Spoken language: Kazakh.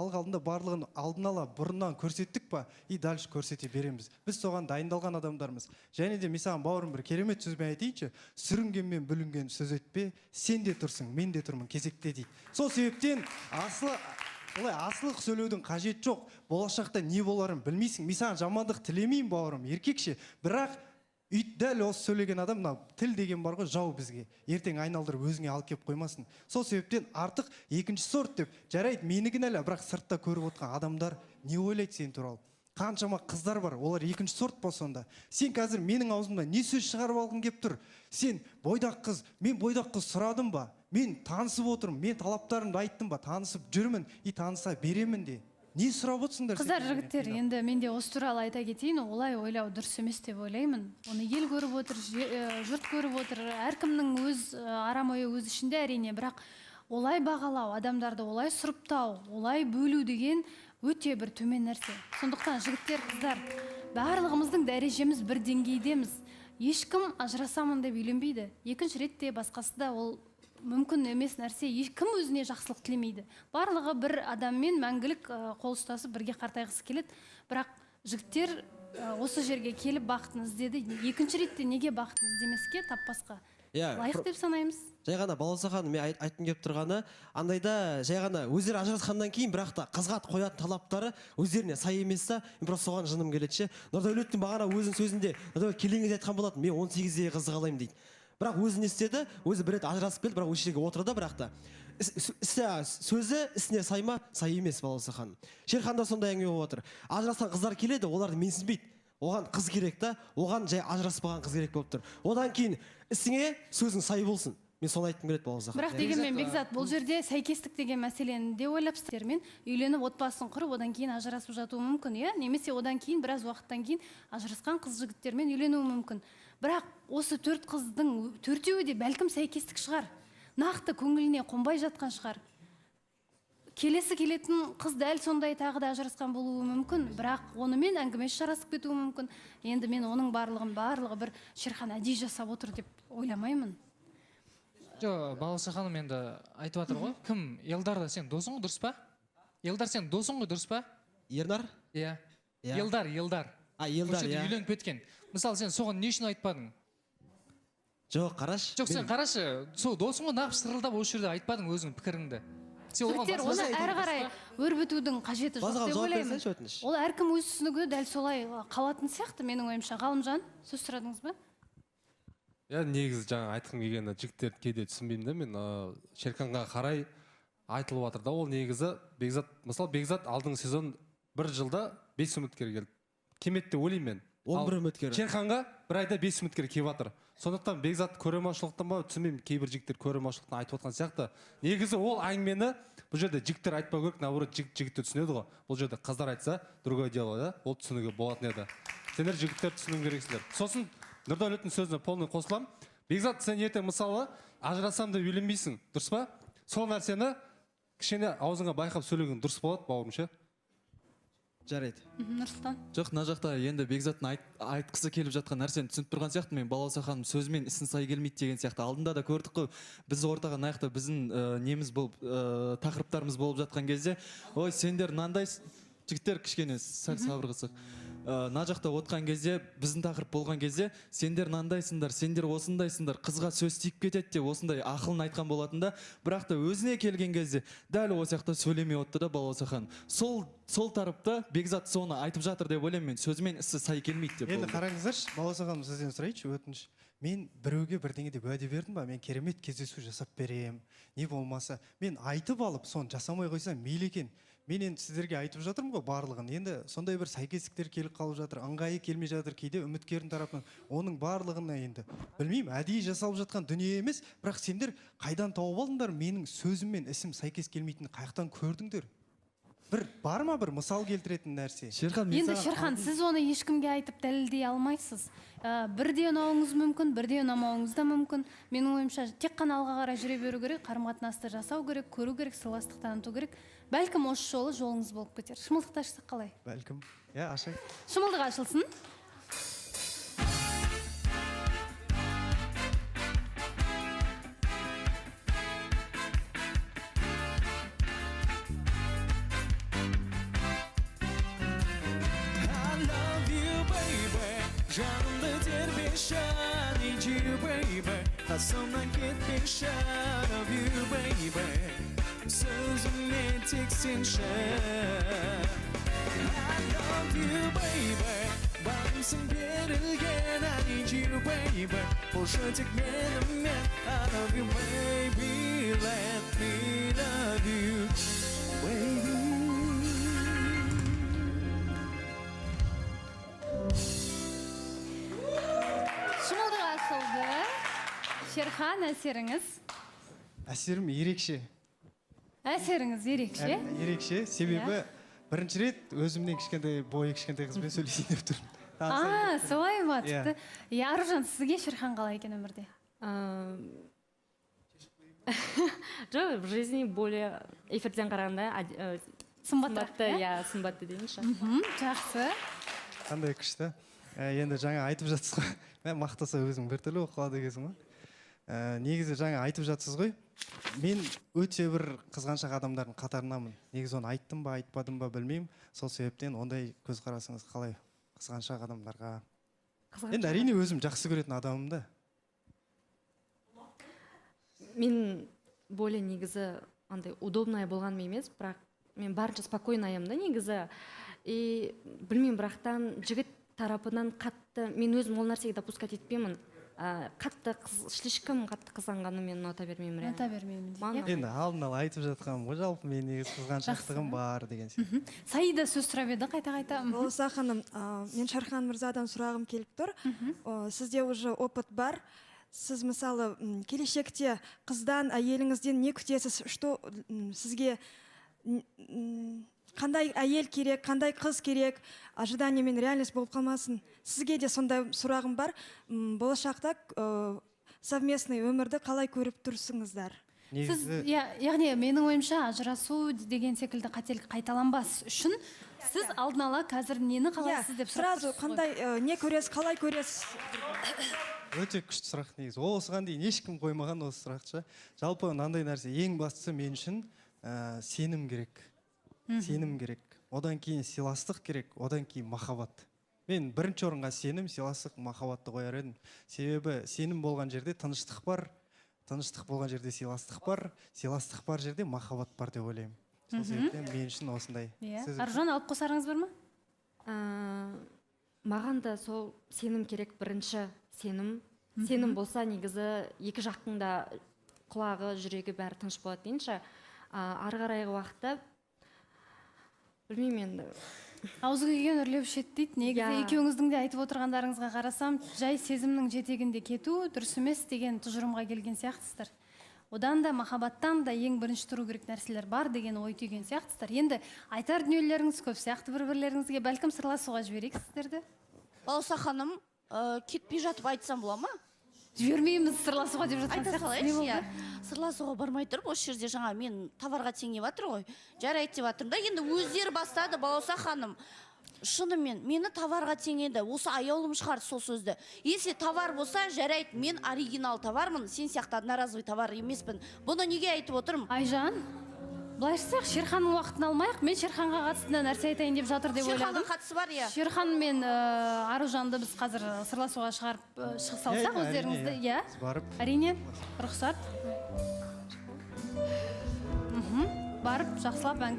Халық алдында барлығын алдын ала бұрыннан көрсеттік па, и дальше көрсете береміз. Біз соған дайындалған адамдармыз. Және де мен саған, бауырым, бір керемет сөзбен айтайыншы: сүрінгенмен бүлінген сөз өтпе, сен де тұрсың, мен де тұрмын кезекте дейді. Сол себептен асылы олай асылық сөйлеудің қажеті жоқ. Болашақта не боларын білмейсің. Мен саған жамандық тілемеймін, бауырым, еркекше, бірақ үйт дәл осы сөйлеген адам, мынау тіл деген бар ғой, жау бізге, ертең айналдырып өзіңе алып келіп қоймасын. Сол себептен артық екінші сорт деп, жарайды, мені кінәла, бірақ сыртта көріп отқан адамдар не ойлайды сен туралы? Қаншама қыздар бар, олар екінші сорт па сонда? Сен қазір менің аузымнан не сөз шығарып алғың келіп тұр? Сен бойдақ қыз, мен бойдақ қыз сұрадым ба? Мен танысып отырмын, мен талаптарымды айттым ба? Танысып жүрмін и таныса беремін де. Не сұрап отырсыңдар Қыздар, сендер менен жігіттер, қинап? енді мен де осы туралы айта кетейін. Олай ойлау дұрыс емес деп ойлаймын. Оны ел көріп отыр, жұрт көріп отыр. Әркімнің өз арам ойы өз ішінде, әрине, бірақ олай бағалау, адамдарды олай сұрыптау, олай бөлу деген өте бір төмен нәрсе. Сондықтан, жігіттер, қыздар, барлығымыздың дәрежеміз бір деңгейдеміз. Ешкім ажырасамын деп үйленбейді екінші ретте, басқасы да, ол мүмкін емес нәрсе. Кім өзіне жақсылық тілемейді? Барлығы бір адаммен мәңгілік қол ұстасып, бірге қартайғысы келеді. Бірақ жігіттер осы жерге келіп бақытын іздеді. Екінші ретте неге бақытын іздемеске, таппасқа? Иә. Лайық деп санаймыз. Жай ғана, Балауса ханым, мен айтқым келіп тұрғаны, андайда жай ғана өздері ажырасқаннан кейін, бірақ та қызға қоятын талаптары өздеріне сай емес та. Мен просто соған жыным келеді ше. Нұрдәулеттің бағана өзінің сөзінде, Нұрдәулет келген кезде айтқан болатын: мен 18-дегі қызды қалаймын дейді. Бірақ өзі не істеді? Өзі бір рет ажырасып келді, бірақ осы жерге отырды. Бірақ та сөзі ісіне сай ма? Сай емес, Балауса ханым. Шерханда сондай әңгіме болып отыр. Ажырасқан қыздар келеді, оларды менсінбейді. Оған қыз керек та, оған жай ажыраспаған қыз керек болып тұр. Одан кейін ісіңе сөзің сай болсын. Мен соны айтқым келеді, Балауса ханым. Бірақ дегенмен, Бекзат, бұл жерде сәйкестік деген мәселені де ойлап, мен үйленіп, отбасын құрып, одан кейін ажырасып жатуы мүмкін, иә, немесе одан кейін біраз уақыттан кейін ажырасқан қыз жігіттермен үйленуі мүмкін. Бірақ осы төрт қыздың төртеуі де бәлкім сәйкестік шығар, нақты көңіліне қонбай жатқан шығар. Келесі келетін қыз дәл сондай тағы да ажырасқан болуы мүмкін, бірақ онымен әңгімесі жарасып кетуі мүмкін. Енді мен оның барлығын, барлығы бір Шерхан әдейі жасап отыр деп ойламаймын. Жоқ, Балауса ханым, енді айтып жатыр ғой. Кім, Елдар да сен досың ғой, дұрыс па? Елдар сен досың ғой, дұрыс па? Ернар? Иә. Иә. Елдар, Елдар. А, Елдар. Осы жерде Иә. үйленіп кеткен. Мысалы, сен соған не үшін айтпадың? Жоқ, қарашы. Жоқ, сен қарашы, сол досың ғой, нағып шырылдап осы жерде айтпадың өзіңнің пікіріңді. Сен оған Жігіттер, басқаша оны айту әрі қарай дұрыс па? өрбітудің қажеті жоқ Басқа деп жауап ойлаймын. берсеңші, өтініш. Ол әркім өз түсінігі дәл солай қалатын сияқты, менің ойымша. Ғалымжан, сөз сұрадыңыз ба? Иә, негізі жаңа айтқым келгені, жігіттерді кейде түсінбеймін да мен. Шерханға қарай айтылып жатыр да. Ол негізі Бекзат, мысалы, Бекзат алдыңғы сезон бір жылда бес үміткер келді, келмеді деп ойлаймын мен. 11 Ал үміткер. Шерханға бір айда бес үміткер келіп жатыр. Сондықтан Бекзат көреалмаушылықтан ба, түсінбеймін, кейбір жігіттер көреалмаушылықтан айтып отқан сияқты. Негізі ол әңгімені бұл жерде жігіттер айтпау керек, наоборот, жігіт жігітті түсінеді ғой. Бұл жерде қыздар айтса, другое дело да, ол түсінуге болатын еді. Сендер, жігіттер, түсіну керексіңдер. Сосын Нұрдәулеттің сөзіне полный қосыламын. Бекзат, сен ертең, мысалы, ажырасамын деп үйленбейсің, дұрыс па? Сол нәрсені кішкене аузыңа байқап сөйлеген дұрыс болады, бауырым, ше. Жарайды. Нұрсұлтан. Жоқ, мына жақта енді Бекзаттың айтқысы келіп жатқан нәрсені түсініп тұрған сияқтымын мен. Балауса ханым, сөзімен ісін сай келмейді деген сияқты. Алдында да көрдік қой, біз ортаға мына жақта біздің неміз болып, тақырыптарымыз болып жатқан кезде, ой, сендер мынандай жігіттер, кішкене сәл сабыр қылсақ. Мына жақта отқан кезде, біздің тақырып болған кезде, сендер мынандайсыңдар, сендер осындайсыңдар, қызға сөз тиіп кетеді деп осындай ақылын айтқан болатын да. Бірақ та өзіне келген кезде дәл осы жақта сөйлемей отты да, Балауса ханым. Сол тарапта Бекзат соны айтып жатыр деп ойлаймын мен, сөзімен ісі сай келмейді деп Енді болды. қараңыздаршы, Балауса ханым, сізден сұрайыншы, өтініш. Мен біреуге бірдеңе деп уәде бердім ба? Мен керемет кездесу жасап беремін, не болмаса мен айтып алып, соны жасамай қойсам мейлі екен. Мен енді сіздерге айтып жатырмын ғой барлығын. Енді сондай бір сәйкестіктер келіп қалып жатыр, ыңғайы келмей жатыр кейде үміткердің тарапынан. Оның барлығына енді білмеймін, әдейі жасалып жатқан дүние емес, бірақ сендер қайдан тауып алдыңдар менің сөзім мен ісім сәйкес келмейтінін, қаяқтан көрдіңдер? Бір бар ма бір мысал келтіретін нәрсе? Шерхан, мен Енді саған Шерхан, сіз оны ешкімге айтып дәлелдей алмайсыз. Бірде ұнауыңыз мүмкін, бірде ұнамауыңыз да мүмкін. Менің ойымша, тек қана алға қарай жүре беру керек, қарым қатынасты жасау керек, көру керек, сыйластық таныту керек. Бәлкім, осы жолы жолыңыз болып кетер. Шымылдықты ашсақ қалай? Бәлкім, иә, ашайық. Шымылдық ашылсын. Жанымды тербеші, I need you, baby. Қасымнан кетпеші, I love you, baby. Сөзіме тек сенші. I love you, baby. Бағымсың берілген, I need you, baby. Болшы тек менімен. I love you, baby. Let me love you, baby. Шымылдық ашылды. Шерхан, әсеріңіз? Әсерім ерекше. Әсеріңіз ерекше. Ерекше, себебі бірінші рет өзімнен кішкентай, бойы кішкентай қызбен сөйлесейін деп тұрмын. А, солай ма? Иә. Тіпті. Иә, Аружан, сізге Шерхан қалай екен өмірде? Жоқ, в жизни более эфирден қарағанда сымбаттырақ, сымбатты, иә? Иә, сымбатты дейінші. Жақсы. Қандай күшті. Енді жаңа айтып жатсыз ғой, мә, мақтаса өзің біртүрлі болып қалады екенсің ғой. Негізі жаңа айтып жатсыз ғой, мен өте бір қызғаншақ адамдардың қатарынанмын. Негізі оны айттым ба, айтпадым ба, білмеймін. Сол себептен ондай көзқарасыңыз қалай қызғаншақ адамдарға? Қызғаншақ. Енді әрине өзім жақсы көретін адамым да. Мен более негізі андай удобная болғаным емес, бірақ мен барынша спокойнаямын да негізі. И білмеймін, бірақтан жігіт тарапынан қатты мен өзім ол нәрсеге допускать етпеймін. Қатты слишком қатты қызғанғанды мен ұната бермеймін реально. Ұната бермеймін дейді, Маған иә? Енді алдын ала айтып жатқаным ғой, жалпы мен негізі қызғаншақтығым бар деген сияқты. Саида сөз сұрап еді қайта қайта. Балауса ханым, мен Шерхан мырзадан сұрағым келіп тұр. Сізде уже опыт бар. Сіз мысалы келешекте қыздан, әйеліңізден не күтесіз? Что сізге қандай әйел керек, қандай қыз керек? Ожидание мен реальность болып қалмасын. Сізге де сондай сұрағым бар. Болашақта совместный өмірді қалай көріп тұрсыңыздар? Сіз, Негізі иә, яғни менің ойымша, ажырасу деген секілді қателік қайталанбас үшін сіз алдын ала қазір нені қалайсыз деп сұрап Сразу тұрсыз ғой. Қандай, не көресіз, қалай көресіз? Өте күшті сұрақ негізі. Ол осыған дейін ешкім қоймаған осы сұрақты ше. Жалпы мынандай нәрсе, ең бастысы мен үшін сенім керек. Сенім керек. Одан кейін сыйластық керек, одан кейін махаббат. Мен бірінші орынға сенім, сыйластық, махаббатты қояр едім. Себебі сенім болған жерде тыныштық бар, тыныштық болған жерде сыйластық бар, сыйластық бар жерде махаббат бар деп ойлаймын. Сол себептен мен үшін осындай. Иә. Сіз Аружан, алып қосарыңыз бар ма? Маған да сол сенім керек, бірінші сенім. Сенім болса, негізі екі жақтың да құлағы, жүрегі бәрі тыныш болады дейінші. Ары қарайғы уақытта білмеймін енді. Аузы күйген үрлеп ішеді дейді. Негізі екеуіңіздің де айтып отырғандарыңызға қарасам, жай сезімнің жетегінде кету дұрыс емес деген тұжырымға келген сияқтысыздар. Одан да, махаббаттан да ең бірінші тұру керек нәрселер бар деген ой түйген сияқтысыздар. Енді айтар дүниелеріңіз көп сияқты бір-бірлеріңізге, бәлкім сырласуға жіберейік сіздерді. Балауса ханым, кетпей жатып айтсам бола ма? Жібермейміз, сырласуға деп жатқан Айта сияқтысыз. салайыншы, Не болды? иә. Сырласуға бармай тұрып, осы жерде жаңа мен товарға теңеп жатыр ғой. Жарайды деп жатырмын да. Енді өздері бастады, Балауса ханым. Шынымен мені товарға теңеді. Осы аяулым шығарды сол сөзді. Если товар болса, жарайды, мен оригинал товармын, сен сияқты одноразовый товар емеспін. Бұны неге айтып отырмын? Айжан, былай жасайық, Шерханның уақытын алмайық. Мен Шерханға қатысты мына нәрсе айтайын деп жатыр деп Шерханға ойладым. қатысы бар, иә. Шерхан мен Аружанды біз қазір сырласуға шығарып шыға салсақ Иә, әрине, өздеріңізді, иә. иә? Біз барып. Әрине, рұқсат. Барып жақсылап әңгіме